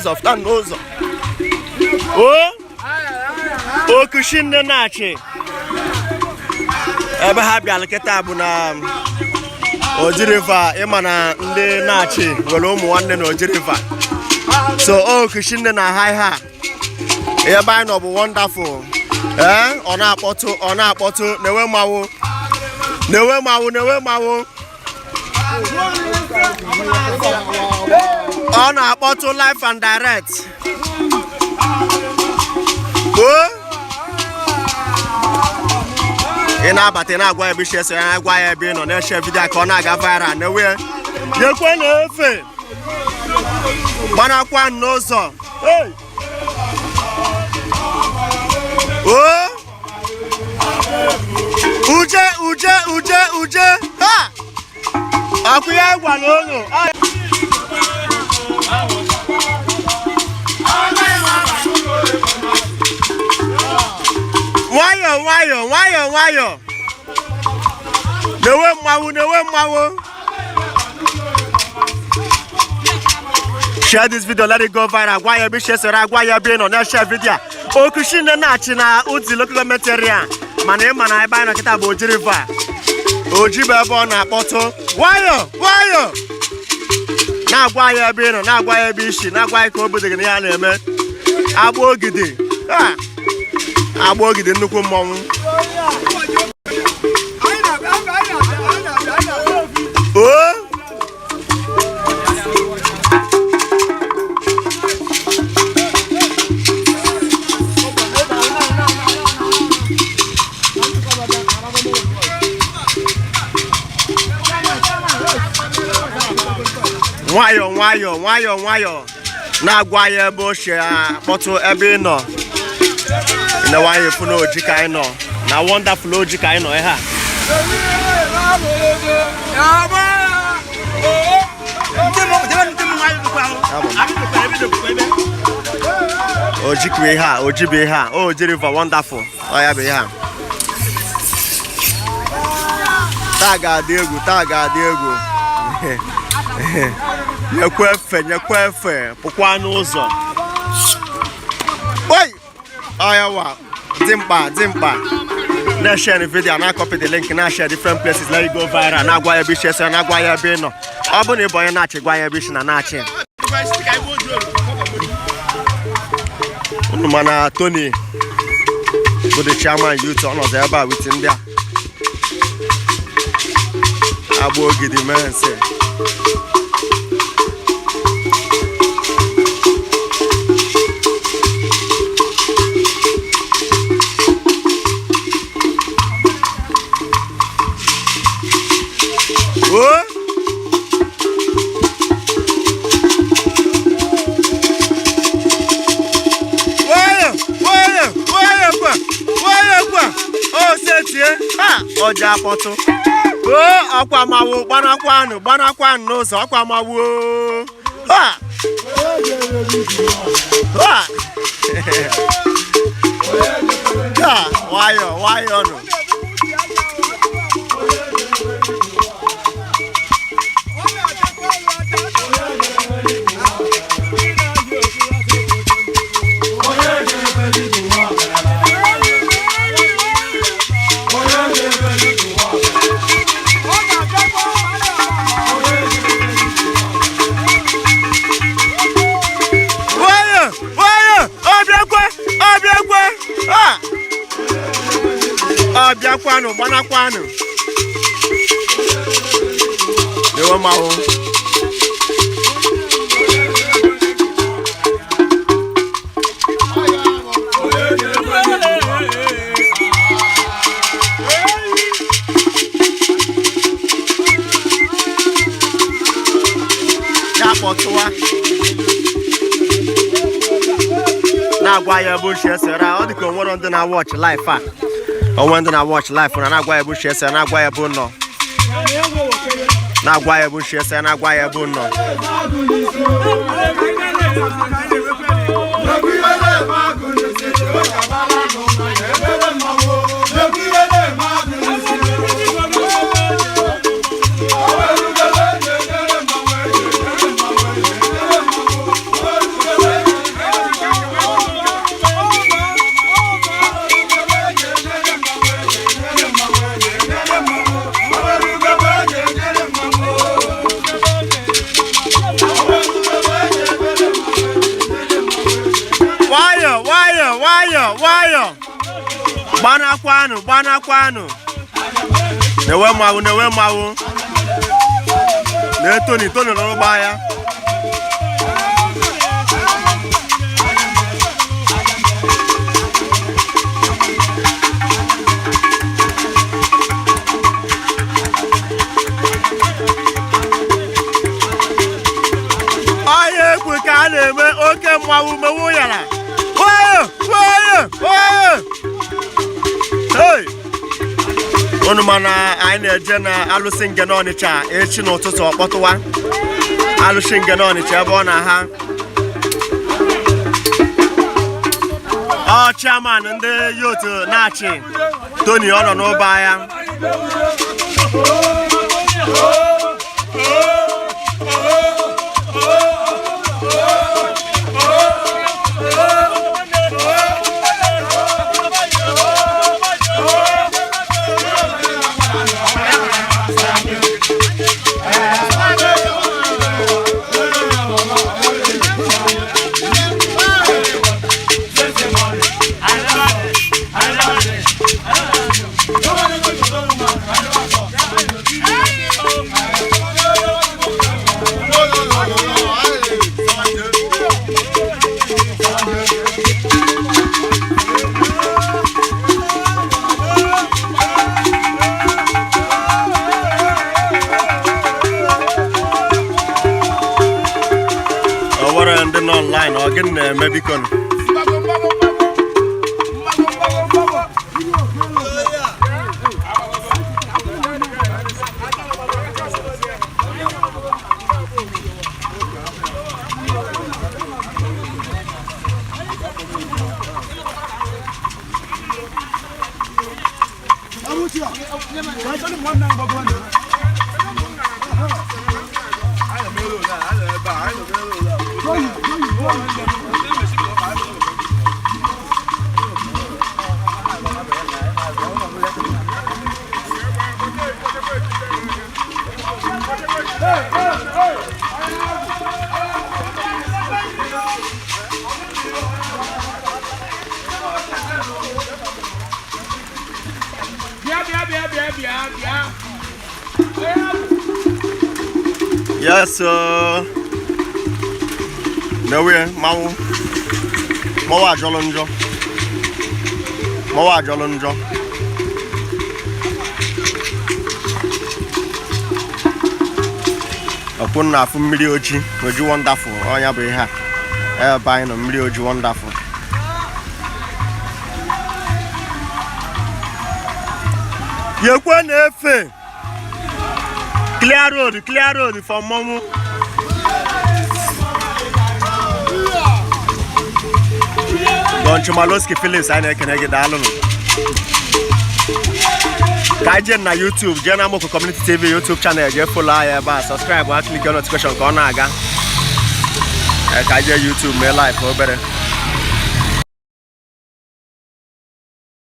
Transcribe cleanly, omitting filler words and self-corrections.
n'ụzọ, fụta n'ụzọ. O Okushinne na-achị ebe ha bịara kịta bụ na Oji River. Ịma na ndị na-achị nwere ụmụ nwanne na Oji River, so Okushinne na ha ihe a ebe anyị nọ bụ wonderful. Ee, ọ na-akpọtụ, ọ na-akpọtụ, na-enwe mmanwụ, na-enwe mmanwụ, na-enwe mmanwụ. Ọ na-akpọtụ live and direct. O ị na-abata, ị na-agwa ebe isi ese ya, na-agwa ya ebe ị nọ, na-eche video ka ọ na-aga viral. Na-ewe nyekwe na-efe gbanakwa n'ụzọ. Hey! O uje uje uje uje ha ọkụ ya gwara unu. Nwayọ nwayọ nwayọ nwayọ, na-enwe mmanwụ, na-enwe mmanwụ. Share this video, let it go viral. Gwa ya ebe isi esere, agwa ya ebe ị nọ, na-eshare video a. Okushinne na-achị na Udi Local Government Area, mana ị ma na ebe anyị nọ kịta bụ Oji River. Oji bụ ebe ọ na-akpọtụ. Nwayọ nwayọ, na-agwa ya ebe ị nọ, na-agwa ya ebe isi, na-agwa ya ka o gị na ya na-eme. Agba ogidi. Ha! Agba ogidi, nnukwu mmọnwụ. O nwayọ nwayọ nwayọ nwayọ, na-agwa ya ebe o si akpọtụ, ebe ị nọ. Na nwanyị efu na Oji ka anyị nọ, na wonderful Oji ka anyị nọ ihe a. Oji bụ ihe a, Oji bụ ihe a, Oji River, wonderful. Ọ ya bụ ihe a. Taa ga-adị egwu, taa ga-adị egwu. Nyekwa efe, nyekwa efe, pụkwa n'ụzọ. Oi! Ọya wa dị mkpa, dị mkpa. Na-share video, na-copy the link, na-share different places, let it go viral. Na-agwa ya ebe isi ese, na-agwa ya ebe ị nọ. Ọ bụ na ị bụ onye na-achị, gwa ya ebe isi na na-achị. Unu mana Tony bụ the chairman youth, ọ nọzi ebe a with ndị a agba ogidi mee nsị. O nwayọ nwayọ nwayọ kwa, nwayọ kwa. O setie ha, ọja akpọtụ. O ọkwa mawo, gbanakwanụ, gbanakwanụ n'ụzọ. Ọkwa mawo. Ha ha ha, nwayọ nwayọ nụ. Nwayọ nwayọ, ọbịakwa, ọbịakwa. Ha, ọbịakwanụ, gbanakwanụ. Ewe mmanwụ. Ya kpọtụwa, na-agwa ya ebe ochie esere. Ọ dị ka onwere ndị na-watch live a, onwe ndị na-watch live na na-agwa ya ebe ochie esere, na-agwa ya ebe nọ, na-agwa ya ebe ochie esere, na-agwa ya ebe nọ. Nwayọ, gbanakwanụ, gbanakwanụ. Na-ewe mmanwụ, na-ewe mmanwụ. Na Tony, Tony nọrọ gba ya. Ọhịa ekwu ka a na-eme oke mmanwụ mewu yara. Nwayọ, nwayọ, nwayọ. Hey! Unu ma na anyị na-eje na alụsị Ngene Ọnịcha echi n'ụtụtụ, ọkpọtụwa alụsị Ngene Ọnịcha ebe ọ na-aha. Ọ chairman ndị youth na-achị Tony, ọ nọ n'ụba ya. O nwere ndị nọ online, ọ gịnị na-eme, biko? Bịa, bịa, bịa, bịa, bịa, bịa. Yes, na-ewe mmanwụ, mmanwụ ajọlụ njọ, mmanwụ ajọlụ njọ. Ọkwụ na afụ mmiri oji, oji wonderful. Ọnya bụ ihe a, ebe anyị nọ, mmiri oji wonderful. Yekwe na-efe. Clear road, clear road for mmọnwụ. Don Chumaloski Phillips, anyị na-ekene gị, daalụnụ. Ka anyị jee na YouTube, jee na Amoko Community TV YouTube channel, jee follow anyị ebe a, subscribe, a click notification ka ọ na-aga. Ee, ka anyị jee YouTube mee live obere.